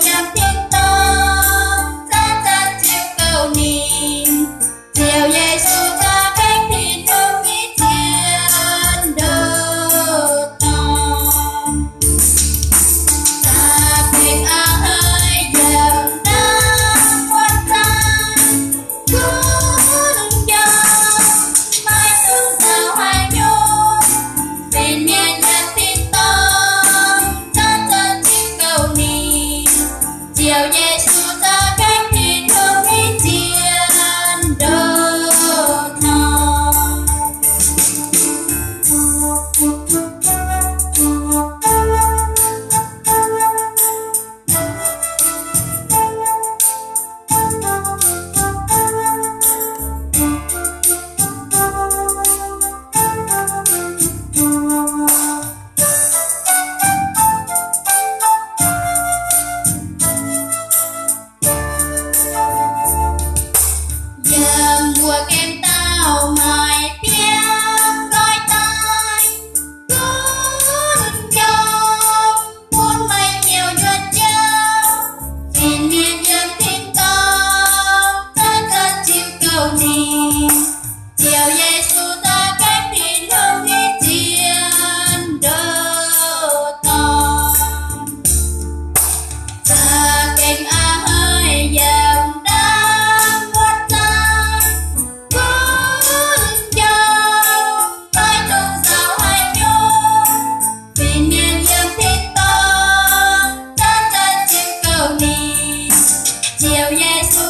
yiem tin-dorngh zanc-zanc ziux gouv ninh. Ziouv Yesu za'gengh Tin-Hungh nyei zien-ndoh dorngh. Za'gengh a'hneiv yiem naaiv muoz-doic gunv njoux, maiv dungx zoux haaix nyungc, benx mienh yiem tin-dorngh zanc-zanc ziux gouv ninh. Ziouv Yesu za'gengh Tin-Hungh nyei zien-ndoh dorngh. Yiem mbuo gaengh dauh maaih biauv nqoi daaih, gunv njoux bun meih hnyouv nyuonh jauv, benx mienh yiem tin-dorngh zanc-zanc ziux gouv ninh. Ziouv Yesu za'gengh Tin-Hungh nyei zien-ndoh dorngh. Za'gengh a'hneiv yiem naaiv muoz-doic gunv njoux, maiv dungx zoux haaix nyungc, benx mienh yiem tin-dorngh zanc-zanc ziux gouv ninh. Ziouv Yesu